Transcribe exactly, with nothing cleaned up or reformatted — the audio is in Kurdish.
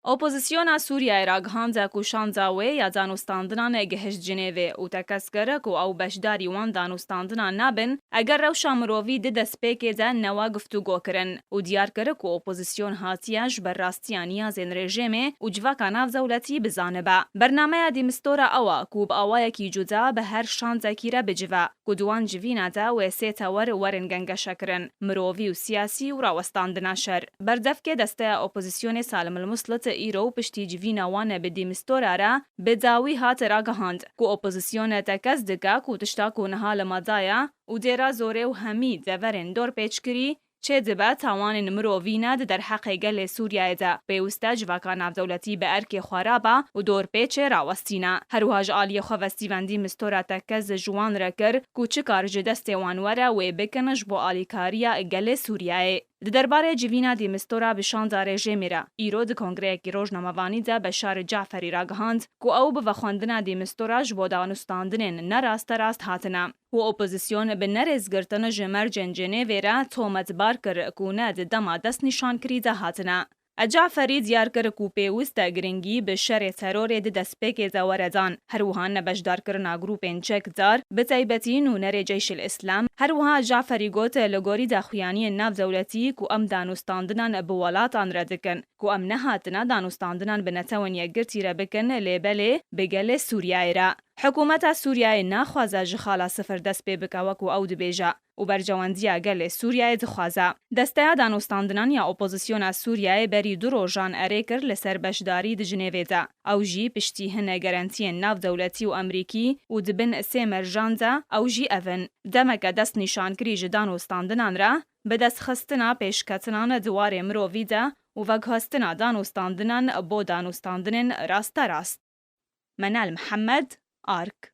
Opozisyona Sûriyeyê ragihandiye ku şansa wê ya danûstandinan gihişt Cinêvê û tekez kir ku ew beşdarî wan danûstandinan nabin, eger rewşa mirovî di destpêkê de newe guftûgo kirin û diyar kir ku opozisyon hatiye ji ber rastiya niyazên rejîmê û civaka navdewletî bizanibe. Bernameya de Mistura ew e ku bi awayekî cuda bi her şansekî re bicive, ku di wan civîna de wê sê tewr werin gengeşekirin, mirovî û siyasî û rawestandina şer. Berdevkê desteya opozisyonê Salim El Muslit îro û piştî civîna wan bi de Mistura re bi dawî hat ragihand ku opozisyon tekez dike ku tişta ku niha li me da ye û dêra zorê û hemî deverên dorpêçkirî çêdibe tawanên mirovî ne di derheqê gelê Sûriyeyê de. Pêwist e civaka navdewletî bi erkê xwe rabe û dorpêçê rawestîne. Her wiha ji aliyê xwe ve Steven de Mistura tekez ji wan re kir ku çi kar ji destê wan were wê bikin ji bo alîkariya gelê Sûriyeyê. Di derbarê civîna de Mistura bi şansa rejîmê re, îro di kongreyekî rojnamevanî de Beşar Caferî ragihand ku ew bi vexwendina de Mistura ji bo danûstandinên ne rasterast hatine û opozisyon bi nerêzgirtin ji mercên Cinêvê re tometbar kir ku ne di dema destnîşankirî de hatine. Caferî diyar kir ku pêwist e giringî bi şerê terorê di destpêkê de were dan, her wiha nebeşdarkirina grûpên çekdar, bi taybetî nûnerê Ceyşil Îslam. Her wiha Caferî got, li gorî daxuyaniyên navdewletî ku em danûstandinan bi welatan re dikin, ku em nehatine danûstandinan bi Netewên Yekgirtî re bikin, lê belê bi gelê Sûriyeyê re. Hikûmeta Sûriyeyê naxwaze ji xala sifir dest pê bike, wekû ew dibêje, û berjewendiya gelê Sûriyeyê dixwaze. Desteya Danûstandinan ya Opozisyona Sûriyeyê berî du rojan erê kir li ser beşdarî di Cinêvê de. Ew jî piştî hine gerentiyên navdewletî û Amerîkî û di bin sê merjan de ew jî ev in: demeke destnîşankirî ji danûstandinan re, bidestxistina pêşketinan di warê mirovî de û veguhestina danûstandinan bo danûstandinên rasterast. Menal Mihemed, ARK.